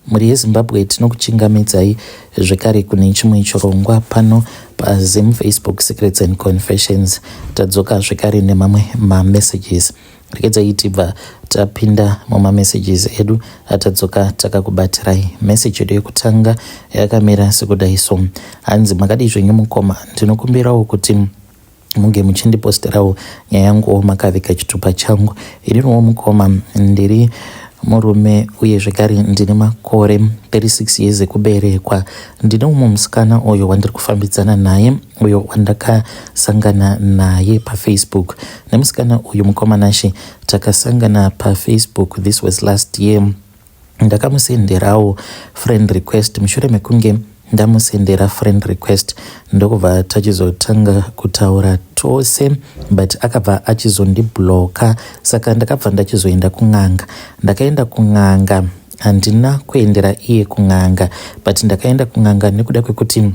Mhuri yeZimbabwe tinokuchingamidzai zvekare kune chimwe chirongwa pano paZim Facebook Secrets and Confessions. Tadzoka zvekare nemamwe mamessages. Regedzai tibva tapinda mumamessages edu atadzoka takakubatirai. Message yedu yekutanga yakamira sekudai so. Hanzi makadii zvenyu mukoma, ndinokumbirawo kuti munge muchindiposterawo nyaya yanguwo makaviga chitupa changu. Ininiwo mukoma ndiri murume uye zvekare ndine makore 36 years ekuberekwa. Ndine umwe musikana uyo wandiri kufambidzana naye uyo wandakasangana naye paFacebook. Nemusikana uyu mukoma Nashe takasangana paFacebook, this was last year. Ndakamusenderawo friend request mushure mekunge ndamusendera friend request ndokubva tachizotanga kutaura tose, but akabva achizondibloka. Saka ndakabva ndachizoenda kun'anga. Ndakaenda kun'anga, handina kuendera iye kun'anga, but ndakaenda kun'anga nekuda kwekuti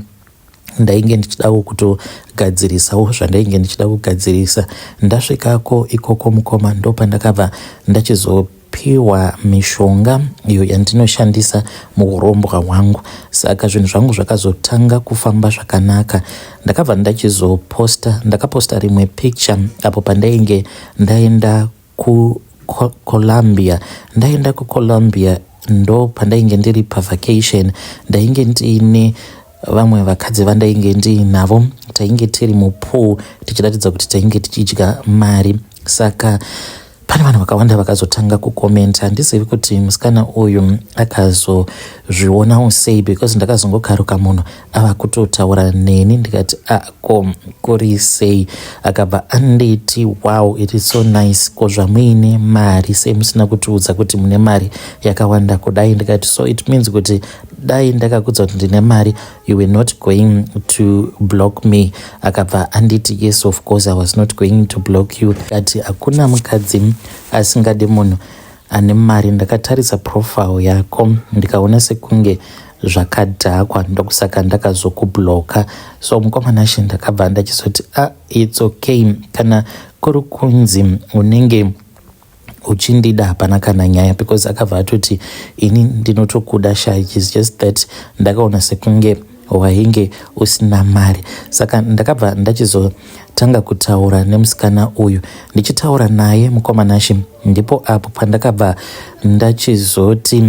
ndainge ndichidawo kutogadzirisawo zvandainge ndichida kugadzirisa. Ndasvikako ikoko mukoma, ndopandakabva ndachizopiwa mishonga iyo yandinoshandisa muurombwa hwangu. Saka zvinhu zvangu zvakazotanga kufamba zvakanaka. Ndakabva ndachizoposta, ndakaposta rimwe picture apo pandainge ndaenda kuColombia. Ndaenda kuColombia ndo pandainge ndiri pavacation. Ndainge ndiine vamwe vakadzi vandainge ndiinavo, tainge tiri mupool tichiratidza kuti tainge tichidya mari. Saka pane vanhu vakawanda vakazotanga kukomenta. Handizivi kuti musikana uyu akazozvionawo sei, because ndakazongokaruka munhu ava kutotaura neni. Ndikati, "Ako kuri sei?" Akabva anditi, "Wow, it is so nice. Ko zvamuine mari, sei musina kutiudza kuti mune mari yakawanda kudai?" Ndikati, "So it means kuti dai ndakakudza kuti ndine mari, you were not going to block me?" Akabva anditi, "Yes, of course I was not going to block you." Ati hakuna mukadzi asingadi munhu ane mari. Ndakatarisa profile yako ndikaona sekunge zvakadhakwa, ndokusaka ndakazokubloka. So mukoma Nashe, ndakabva ndachizoti, "Ah, it's okay. Kana kuri kunzi unenge uchindida, hapana kana nyaya," because akabva atoti, "Ini ndinotokuda sha, it's just that ndakaona sekunge wainge usina mari." Saka ndakabva ndachizotanga kutaura nemusikana uyu. Ndichitaura naye mukoma Nashe, ndipo apo pandakabva ndachizoti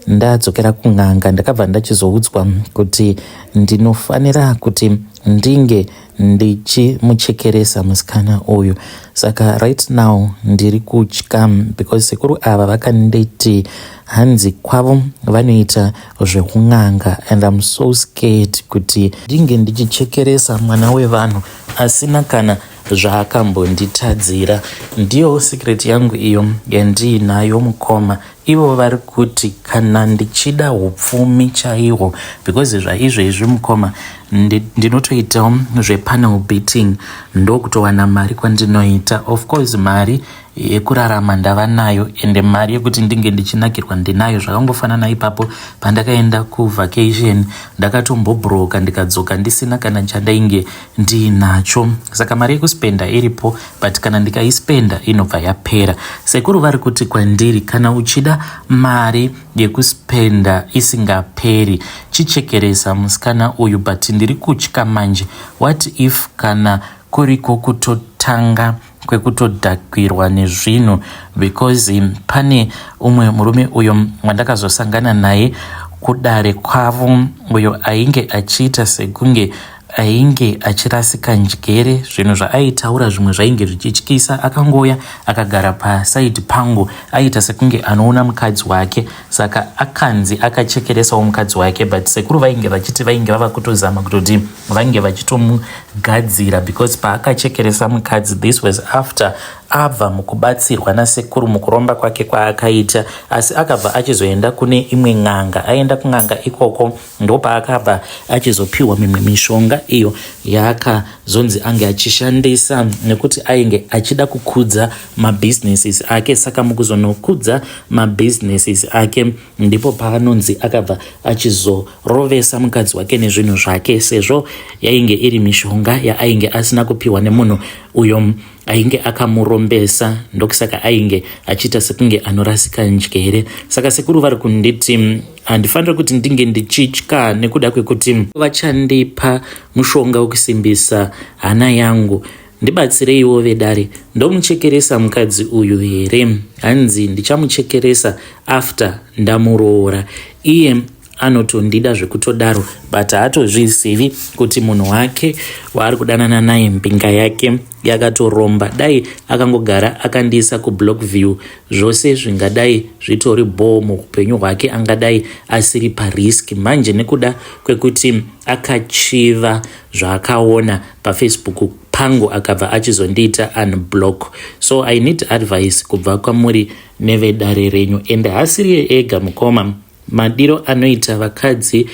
ndadzokera kun'anga. Ndakabva ndachizoudzwa kuti ndinofanira kuti ndinge ndichimuchekeresa musikana uyu. Saka right now ndiri kutya because sekuru ava vakanditi hanzi kwavo vanoita zvekun'anga, and I'm so scared kuti ndinge ndichichekeresa mwana wevanhu asina kana zvaakambonditadzira. Ndiyo secret yangu iyo yandiinayo mukoma. Ivo vari kuti kana ndichida upfumi chaihwo, because zvaizvezvi mukoma ndinotoitawo zvepanel beating, ndokutowana mari kwandinoita. Of course mari yekurarama ndava nayo, ende mari yekuti ndinge ndichinakirwa ndinayo. Zvakangofanana ipapo pandakaenda kuvacation, ndakatombobroka ndikadzoka ndisina kana chandainge ndiinacho. Saka mari yekuspenda iripo, but kana ndikaispenda inobva yapera. Sekuru vari kuti kwandiri, kana uchida mari yekuspenda isingaperi, chichekeresa musikana uyu. But ndiri kutya manje. What if kana kuriko kutotanga kwekutodhakwirwa nezvinhu? Because pane umwe murume uyo wandakazosangana naye kudare kwavo, uyo ainge achiita sekunge ainge achirasika njere. Zvinhu zvaaitaura zvimwe zvainge zvichityisa. Akangouya akagara pasaidi pangu, aiita sekunge anoona mukadzi wake. Saka akanzi akachekeresawo mukadzi wake, but sekuru vainge vachiti vainge vava kutozama kutoti vainge vachitomugadzira, because paakachekeresa mukadzi, this was after abva mukubatsirwa nasekuru mukuromba kwake kwaakaita. Asi akabva achizoenda kune imwe n'anga. Aenda kun'anga ikoko ndopaakabva achizopiwa mimwe mishonga iyo yaakazonzi ange achishandisa, nekuti ainge achida kukudza mabusinesses ake. Saka mukuzonokudza mabusinesses ake ndipo paanonzi akabva achizorovesa mukadzi wake nezvinhu zvake, sezvo yainge iri mishonga yaainge asina kupiwa nemunhu uyo ainge akamurombesa. Ndokusaka ainge achiita sekunge anorasika njere. Saka sekuru vari kunditi Handifaniri kuti ndinge ndichitya nekuda kwekuti vachandipa mushonga wekusimbisa hana yangu. Ndibatsireiwo vedare, ndomuchekeresa mukadzi uyu here? Hanzi ndichamuchekeresa after ndamuroora. Iye anotondida zvekutodaro, but haatozvizivi kuti munhu wake waari kudanana naye, mbinga yake yakatoromba. Dai akangogara akandiisa kublock view, zvose zvingadai zvitori bhoo muupenyu hwake, angadai asiri parisk. Manje nekuda kwekuti akachiva zvaakaona paFacebook pangu, akabva achizondiita unblock. So I need advice kubva kwamuri nevedare renyu. Ende haasiriye ega, mukoma. Madiro anoita vakadzi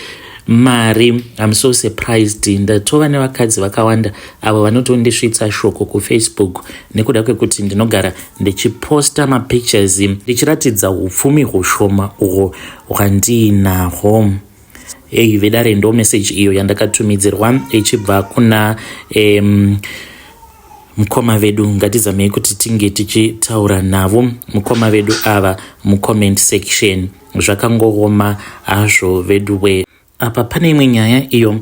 mari, I'm so surprised. Ndatova nevakadzi vakawanda avo vanotondisvitsa shoko kuFacebook nekuda kwekuti ndinogara ndichiposta mapictures ndichiratidza upfumi hushoma uhwo hwandiinahwo. Ei vedare, ndo message iyo yandakatumidzirwa ichibva kuna mukoma vedu. Ngatizamei kuti tinge tichitaura navo mukoma vedu ava mucomment section. Zvakangooma hazvo vedu we. Apa pane imwe nyaya iyo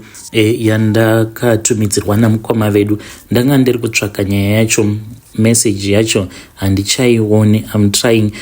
yandakatumidzirwa namukoma vedu. Ndanga ndiri kutsvaka nyaya yacho, message yacho handichaioni. I'm trying,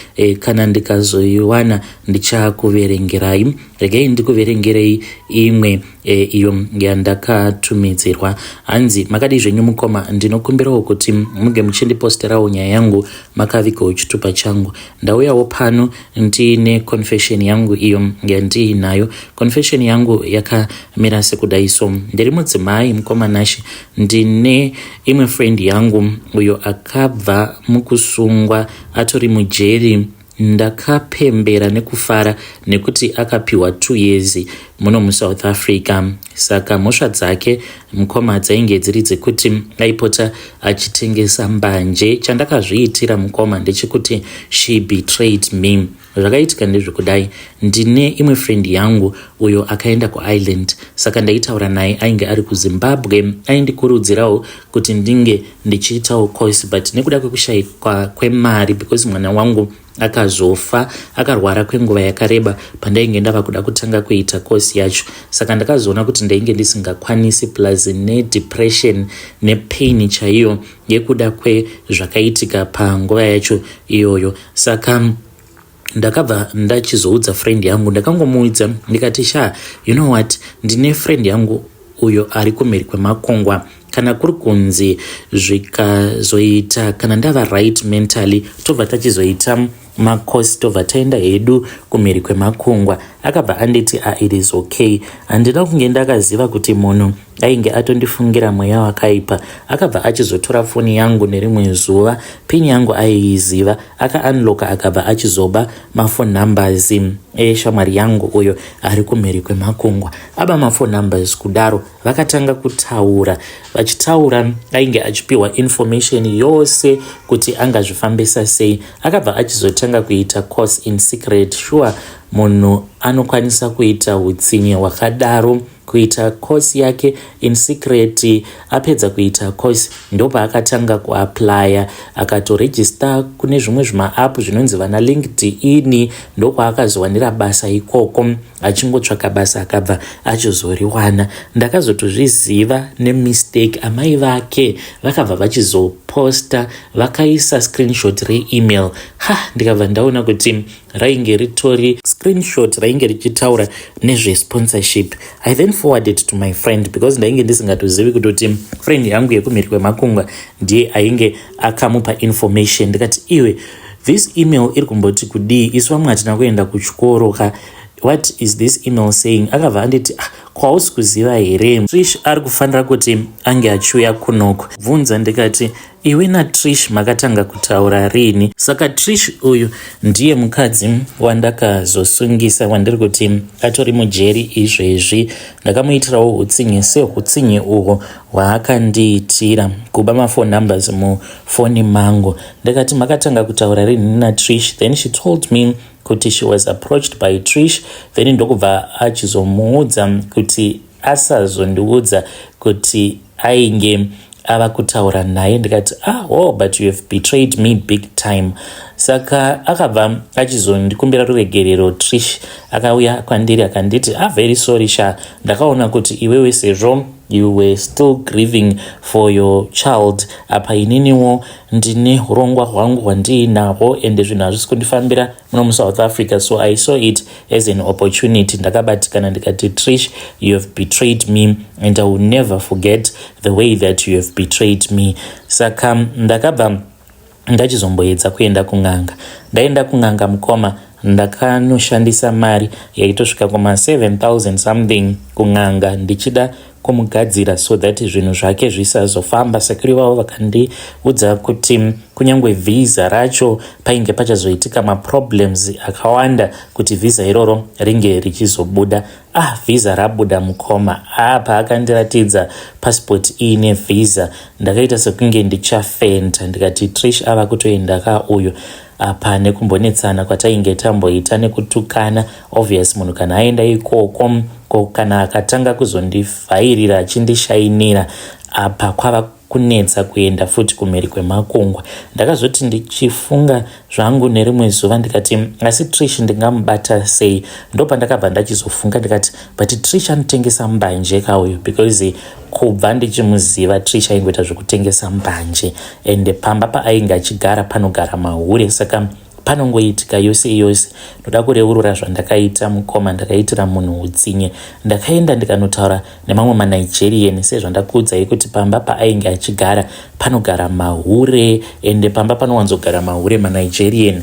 kana ndikazoiwana ndichakuverengerai. Regai ndikuverengerei imwe iyo yandakatumidzirwa. Hanzi, "Makadii zvenyu mukoma? Ndinokumbirawo kuti muge muchindiposterawo nyaya yangu makavigawo chitupa changu. Ndauyawo pano ndiine confession yangu iyo yandiinayo. Confession yangu yakamira sekudai so. Ndiri mudzimai, mukoma Nashe. Ndine imwe friend yangu uyo akabva mukusungwa, atori mujeri. Ndakapembera nekufara nekuti akapiwa 2 years muno muSouth Africa. Saka mhosva dzake, mukoma, dzainge dziri dzekuti aipota achitengesa mbanje. Chandakazviitira, mukoma, ndechekuti she betrayed me. Zvakaitika ndezvekudai: ndine imwe friend yangu uyo akaenda kuIreland. Saka ndaitaura naye, ainge ari kuZimbabwe. Aindikurudzirawo kuti ndinge ndichiitawo course, but nekuda kwekushayikwa kwemari, because mwana wangu akazofa akarwara kwenguva yakareba pandainge ndava kuda kutanga kuita course yacho, saka ndakazoona kuti ndainge ndisingakwanisi, plus nedepression nepain chaiyo yekuda kwezvakaitika panguva yacho iyoyo. Saka ndakabva ndachizoudza friend yangu. Ndakangomuudza ndikati, 'Sha, you know what, ndine friend yangu uyo ari kumhiri kwemakungwa. Kana kuri kunzi zvikazoita, kana ndava right mentally, tobva tachizoita macourse, tobva taenda hedu kumhiri kwemakungwa.' Akabva anditi, 'Ah, it is okay.' Handina kunge ndakaziva kuti munhu ainge atondifungira mweya wakaipa. Akabva achizotora foni yangu nerimwe zuva. PIN yangu aiiziva. Akaunlocka, akabva achizoba maphone numbers eshamwari yangu uyo ari kumhiri kwemakungwa. Aba maphone numbers kudaro, vakatanga kutaura. Vachitaura, ainge achipiwa information yose kuti angazvifambisa sei. Akabva achizotanga kuita course in secret. Sure, munhu anokwanisa kuita utsinye hwakadaro, kuita course yake in secret? Apedza kuita course, ndopaakatanga kuapplya. Akatoregister kune zvimwe zvimaapp zvinonzi vana LinkedIn. Ndokwaakazowanira basa ikoko. Achingotsvaka basa, akabva achizoriwana. Ndakazotozviziva nemistake. Amai vake vakabva vachizoposta, vakaisa screenshot reemail. Ha, ndikabva ndaona kuti rainge ritori screenshot rainge richitaura nezvesponsorship. I then forwarded to my friend, because ndainge ndisingatozivi kutoti friend yangu yekumhiri kwemakungwa ndiye ainge akamupa information. Ndikati, 'Iwe, this email iri kumboti kudii? Isu vamwe hatina kuenda kuchikoro ka. What is this email saying?' Akabva anditi, 'Ah, kwausi kuziva here? Trish ari kufanira kuti ange achiuya kunoko.' Bvunza ndikati, 'Iwe naTrish makatanga kutaura rini?' Saka Trish uyu ndiye mukadzi wandakazosungisa, wandiri kuti atori mujeri izvezvi. Ndakamuitirawo utsinye seutsinye uhwo hwaakandiitira kuba maphone numbers mufoni mangu. Ndikati, 'Makatanga kutaura rini naTrish?' Then she told me kuti she was approached by Trish, then ndokubva achizomuudza kuti asazondiudza kuti ainge ava kutaura naye. Ndikati, 'Ah, oh, but you have betrayed me big time.' Saka Saka akabva achizondikumbira ruregerero. Trish akauya kwandiri akanditi, "Ah, very sorry sha, ndakaona kuti iwewe sezvo you were still grieving for your child, apa ininiwo ndine urongwa hwangu hwandiinahwo, ende zvinhu hazvisi kundifambira muno muSouth Africa, so I saw it as an opportunity." Ndakabatikana, ndikati, "Trish, you have betrayed me and I will never forget the way that you have betrayed me." Saka ndakabva ndachizomboedza kuenda kun'anga. Ndaenda kun'anga, mukoma, ndakanoshandisa mari yaitosvika kuma 7000 something kun'anga, ndichida kumugadzira so that zvinhu zvake zvisazofamba. Sekuru vavo vakandiudza kuti kunyange vhisa racho painge pachazoitika maproblems akawanda kuti vhisa iroro ringe richizobuda. Ah, vhisa rabuda, mukoma. Apa akandiratidza passport iine vhisa, ndakaita sekunge ndichafenda. Ndikati, "Trish ava kutoenda ka uyu." Apa nekumbonetsana kwatainge tamboita nekutukana, obvious munhu kana aenda ikoko, ko kana akatanga kuzondivhairira achindishainira, apa kwava kunetsa kuenda futi kumhiri kwemakungwa. Ndakazoti ndichifunga zvangu nerimwe zuva, ndikati, "Asi Trish ndingamubata sei?" Ndopandakabva ndachizofunga, ndikati, "But Trish anotengesa mbanje kauyu," because kubva ndichimuziva, Trish aingoita zvekutengesa mbanje, ende pamba paainge achigara panogara mahure, saka panongoitika yose yose. Ndoda kureurura zvandakaita, mukoma. Ndakaitira munhu utsinye. Ndakaenda ndikanotaura nemamwe maNigerian, sezvandakuudzai kuti pamba paainge achigara panogara mahure, ende pamba panowanzogara mahure maNigerian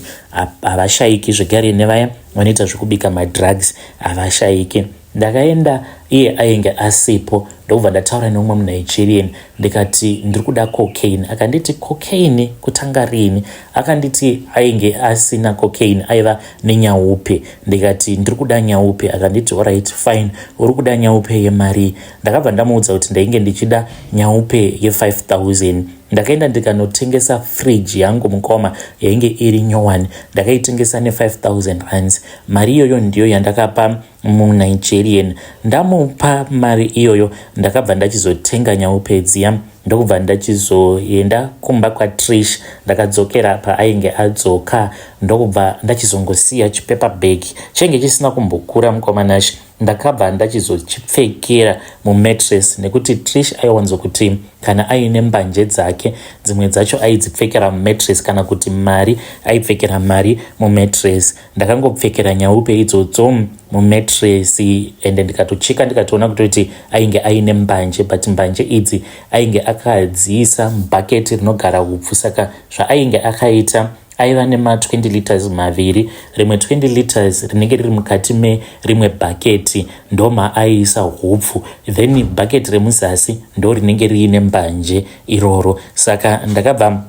havashayiki, zvekare nevaya vanoita zvekubika madrugs havashayiki. Ndakaenda iye ainge asipo, ndokubva ndataura neumwe muNigerian, ndikati, "Ndiri kuda cocaine." Akanditi, "Cocaine kutanga rini?" Akanditi ainge asina cocaine, aiva nenyaupe. Ndikati, "Ndiri kuda nyaupe." Akanditi, "Alright, fine, uri kuda nyaupe yemari?" Ndakabva ndamuudza kuti ndainge ndichida nyaupe ye5000. Ndakaenda ndikanotengesa fridge yangu, mukoma, yainge iri nyowani. Ndakaitengesa ne5000 rands. Mari iyoyo ndiyo yandakapa muNigerian. Ndamupa mari iyoyo, ndakabva ndachizotenga nyaupe dziya, ndokubva ndachizoenda kumba kwaTrish. Ndakadzokera paainge adzoka, ndokubva ndachizongosiya chipaper bag chainge chisina kumbokura, mukoma Nashi. Ndakabva ndachizochipfekera mumattress, nekuti Trish aiwanzokuti kana aine mbanje dzake, dzimwe dzacho aidzipfekera mumattress, kana kuti mari, aipfekera mari mumattress. Ndakangopfekera nyaupe idzodzo mumattress, ende ndikatocheka, ndikatoona kutoti ainge aine mbanje, but mbanje idzi ainge akadziisa mubhaketi rinogara upfu. Saka zvaainge akaita, aiva nema20 liters maviri, rimwe 20 liters rinenge riri mukati merimwe bhaketi, ndomaaiisa hupfu, then bhaketi remuzasi ndo rinenge riine mbanje iroro. Saka ndakabva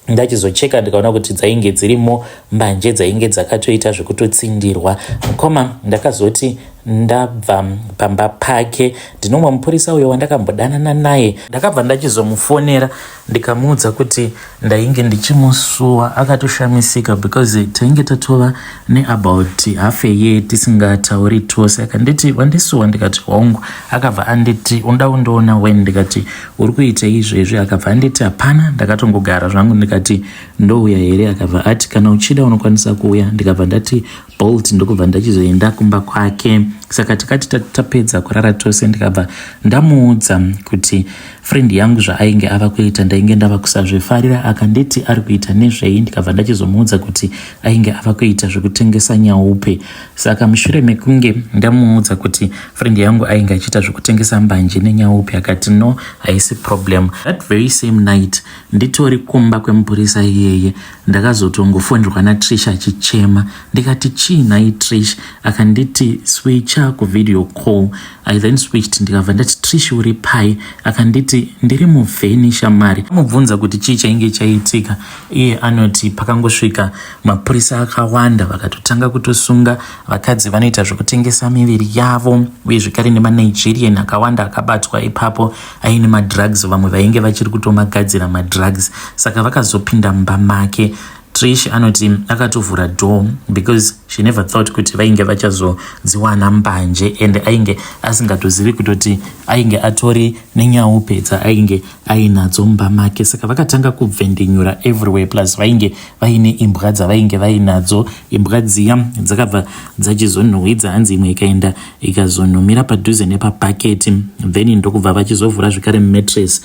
ndachizocheka, ndikaona kuti dzainge dzirimo mbanje, dzainge dzakatoita zvekutotsindirwa. Mukoma, ndakazoti ndabva pamba pake, ndinomwe mupurisa uyo wandakambodanana naye, ndakabva ndachizomufonera, ndikamuudza kuti ndainge ndichimusuwa. Akatoshamisika because tainge tatova neabout half a year tisingatauri tose. Akanditi, "Wandisuwa?" Ndikati, "Hongu." Akabva anditi, "Unoda kundiona when?" Ndikati, "Uri kuita izvezvi?" Akabva anditi, "Hapana, ndakatongogara zvangu." Ndikati, "Ndouya here?" Akabva ati, "Kana uchida unokwanisa kuuya." Ndikabva ndati, "Bolt." Ndokubva ndachizoenda kumba kwake. Saka tikati tapedza kurara tose, ndikabva ndamuudza kuti friend yangu zvaainge ava kuita ndainge ndava kusazvifarira. Akanditi, "Ari kuita nezvei?" Ndikabva ndachizomuudza kuti ainge ava kuita zvekutengesa nyaupe. Saka mushure mekunge ndamuudza kuti friend yangu ainge achiita zvekutengesa mbanje nenyaupe, akati, "No, haisi problem." That very same night, nditori kumba kwemupurisa iyeye, ndakazotongofonderwa naTrish achichema. Ndikati, "Chii nhai, Trish?" Akanditi, "Switcha kuvideo call." I then switched, ndikabva ndati, "Trish, uri pai?" Akanditi, "Ndiri muvheni shamari." Mubvunza kuti chii chainge chaitika, iye anoti pakangosvika mapurisa akawanda, vakatotanga kutosunga vakadzi vanoita zvekutengesa miviri yavo, uye zvekare nemaNigerian akawanda akabatwa ipapo aine madrugs, vamwe vainge vachiri kutomagadzira madrugs. Saka vakazopinda mumba make. Trish anoti akatovhura door because she never thought kuti vainge vachazodziwana mbanje and ainge asingatozivi kutoti ainge atori nenyaupe dzaainge ainadzo mumba make. Saka vakatanga kubvendenyura everywhere, plus vainge vaine imbwa dzavainge vainadzo. Imbwa dziya dzakabva dzachizonhuhwidza, hanzi imwe ikaenda ikazonomira padhuze nepabhaketi, then ndokubva vachizovhura zvekare mattress,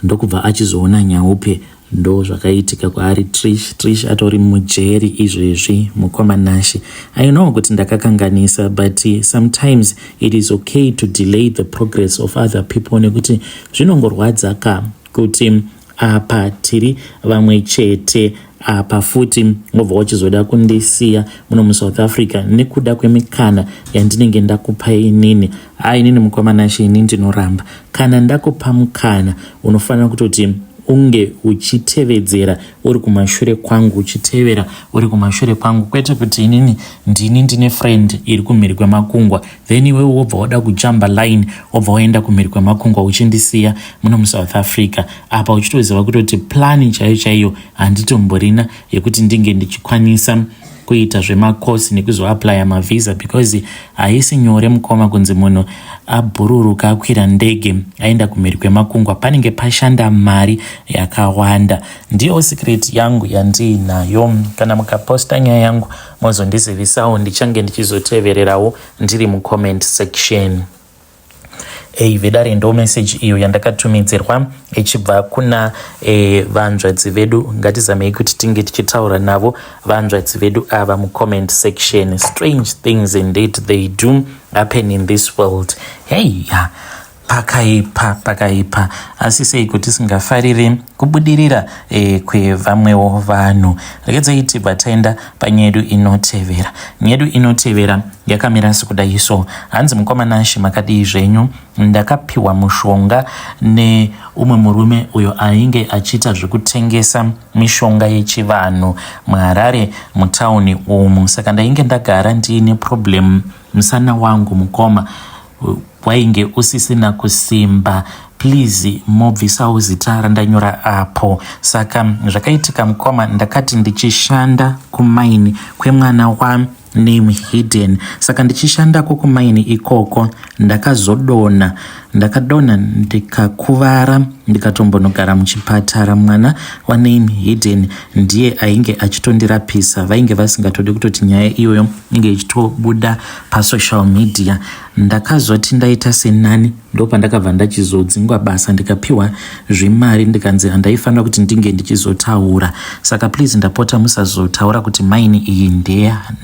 ndokubva achizoona nyaupe. Ndo zvakaitika kwaari Trish. Trish atori mujeri izvezvi. Mukoma Nashe, I know kuti ndakakanganisa, but sometimes it is okay to delay the progress of other people, nekuti zvinongorwadza ka kuti apa tiri vamwe chete, apa futi wobva wachizoda kundisiya muno muSouth Africa nekuda kwemikana yandinenge ndakupa inini. Hai, inini mukoma Nashe, ini ndinoramba. Kana ndakupa mukana, unofanira kutoti unge uchitevedzera uri kumashure kwangu, uchitevera uri kumashure kwangu, kwete kuti inini ndini ndine friend iri kumhiri kwemakungwa, then iwewe wobva wada kujamba line, wobva waenda kumhiri kwemakungwa uchindisiya muno muSouth Africa, apa uchitoziva kutoti plan chaiyo chaiyo handitomborina yekuti ndinge ndichikwanisa kuita zvemakosi nekuzoapplya mavhisa, because haisi nyore mukoma kunzi munhu abhururuka, akwira ndege, aenda kumhiri kwemakungwa. Panenge pashanda mari yakawanda. Ndiyo secret yangu yandiinayo. Kana mukaposta nyaya yangu, mozondizivisawo, ndichange ndichizotevererawo ndiri mucomment section. Ei vedare, ndo message iyo yandakatumidzirwa ichibva kuna vanzvadzi vedu. Ngatizamei kuti tinge tichitaura navo vanzvadzi vedu ava mucomment section. Strange things indeed, they do happen in this world. Hey ya, pakaipa, pakaipa. Asi sei kuti tisingafariri kubudirira kwevamwewo vanhu? Regedzai tibva taenda panyedu inotevera. Nyedu inotevera yakamira sekudai so. Hanzi, "Mukoma Nashe, makadii zvenyu? Ndakapiwa mushonga neumwe murume uyo ainge achiita zvekutengesa mishonga yechivanhu muHarare mutauni umu. Saka ndainge ndagara ndiine problem, musana wangu mukoma wainge usisina kusimba. Please mobvisawo zita randanyora apo. Saka zvakaitika mukoma, ndakati ndichishanda kumaini kwemwana waname hidden. Saka ndichishandako kumaini ikoko, ndakazodonha, ndakadonha ndikakuvara, ndikatombonogara muchipatara. Mwana waname hidden ndiye ainge achitondirapisa. Vainge vasingatodi kutoti nyaya iyoyo inge ichitobuda pasocial media. Ndakazoti ndaita senani, ndopandakabva ndachizodzingwa basa, ndikapiwa zvimari, ndikanzi handaifanira kuti ndinge ndichizotaura. Saka please ndapota, musazotaura kuti maini iyi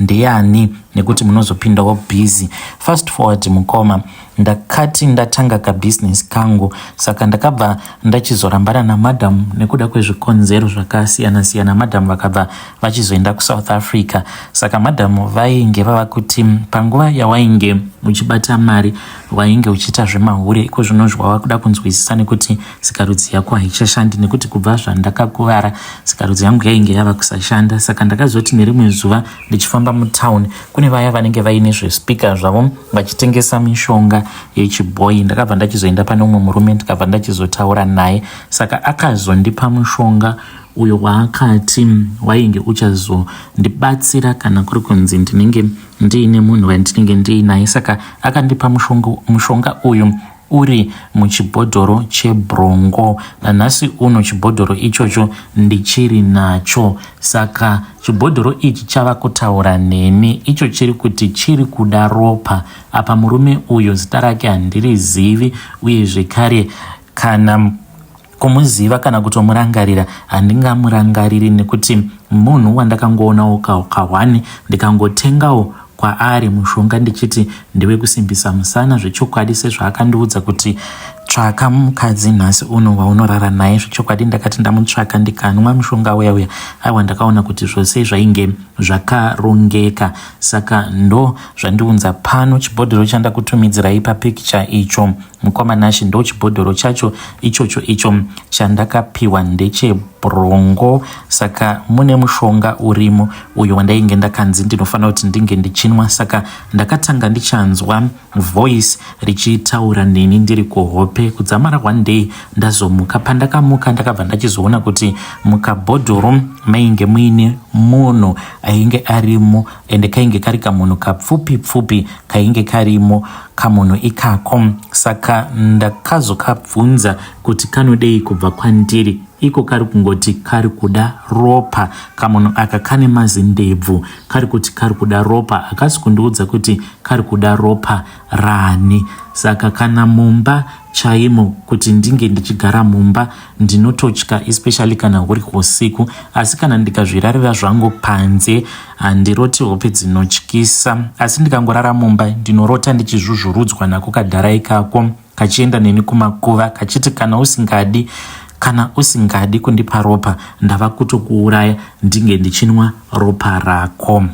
ndeyani, nekuti munozopindawo busy. Fast forward mukoma, ndakati ndatanga kabhizinesi kangu, saka ndakabva ndachizorambana namadam nekuda kwezvikonzero zvakasiyana-siyana. Madam vakabva vachizoenda kuSouth Africa. Saka madam vainge vava kuti panguva yawainge uchibata mari wainge uchiita zvemahure, iko zvinozvi wava kuda kunzwisisa nekuti sikarudzi yako haichashandi, nekuti kubva zvandakakuvara sikarudzi yangu yainge yava kusashanda. Saka ndakazoti nerimwe zuva ndichifamba mutauni, kune vaya vanenge vaine zvispeaker zvavo vachitengesa mishonga yechibhoi, ndakabva ndachizoenda pane umwe murume, ndikabva ndachizotaura naye. Saka akazondipa mushonga uyo waakati wainge uchazondibatsira kana kuri kunzi ndinenge ndiine munhu wandinenge ndiinaye. Saka akandipa mushonga uyu uri muchibhodhoro chebrongo. Nanhasi uno chibhodhoro ichocho ndichiri nacho. Saka chibhodhoro ichi chava kutaura neni, icho chiri kuti chiri kuda ropa. Apa murume uyu zita rake handirizivi, uye zvekare kana kumuziva kana kutomurangarira handingamurangariri, nekuti munhu wandakangoonawo kahwani, ndikangotengawo kwaari mushonga ndichiti ndewekusimbisa musana zvechokwadi, sezvaakandiudza kuti tsvaka mukadzi nhasi uno waunorara naye. Zvechokwadi ndakati ndamutsvaka, ndikanwa mushonga uya uya, aiwa, ndakaona kuti zvose zvainge zvakarongeka. Saka ndo zvandiunza pano. Chibhodhoro chandakutumidzirai papikicha icho, mukoma Nashe, ndo chibhodhoro chacho ichocho. Icho chandakapiwa ndechebrongo, saka mune mushonga urimo uyo wandainge ndakanzi ndinofanira kuti ndinge ndichinwa. Saka ndakatanga ndichanzwa voice richitaura neni ndiri kuhope. hope kudzamara one day ndazomuka. Pandakamuka ndakabva ndachizoona kuti mukabhodhoro mainge muine munhu ainge arimo ende kainge kari kamunhu kapfupi pfupi kainge karimo kamunhu ikako. Saka ndakazokabvunza kuti kanodei kubva kwandiri. Iko kari kungoti kari kuda ropa. Kamunhu aka kane mazindebvu kari kuti kari kuda ropa. Hakasi kundiudza kuti kari kuda ropa rani. Saka kana mumba chaimo kuti ndinge ndichigara mumba ndinototya especially kana huri husiku. Asi kana ndikazvirarira zvangu panze handiroti hope dzinotyisa. Asi ndikangorara mumba ndinorota ndichizvuzvurudzwa nako kadhara ikako kachienda neni kumakuva kachiti kana usingadi kana usingadi kundipa ropa ndava kutokuuraya ndinge ndichinwa ropa rako.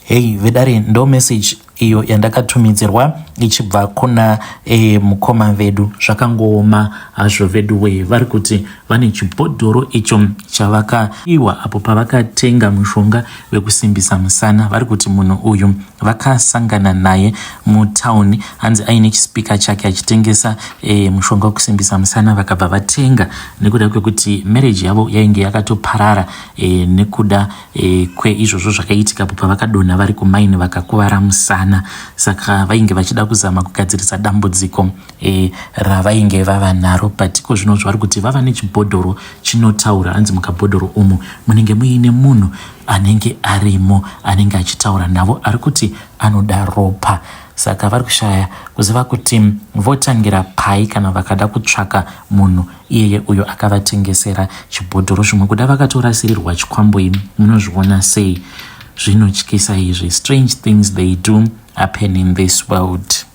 Hey vedare ndo message iyo yandakatumidzirwa ichibva kuna e, mukoma vedu. Zvakangooma hazvo vedu wee, vari kuti vane chibhodhoro icho chavakaiwa apo pavakatenga mushonga wekusimbisa musana. Vari kuti munhu uyu vakasangana naye mutown, hanzi aine chispeaker chake achitengesa e, mushonga wekusimbisa musana, vakabva vatenga nekuda kwekuti marriage yavo yainge yakatoparara e, nekuda e, kweizvozvo zvakaitika apo pavakadonha vari kumaini vakakuvara musana. Saka vainge vachida kuzama kugadzirisa dambudziko e, ravainge vava naro, but iko zvino zvavari kuti vava nechibhodhoro chinotaura. Hanzi mukabhodhoro umu munenge muine munhu anenge arimo anenge achitaura navo ari kuti anoda ropa. Saka vari kushaya kuziva kuti votangira pai kana vakada kutsvaka munhu iyeye uyo akavatengesera chibhodhoro. Zvimwe kuda vakatorasirirwa chikwambo. Imi munozviona sei? Zvinotyisa izvi. Strange things, they do happen in this world.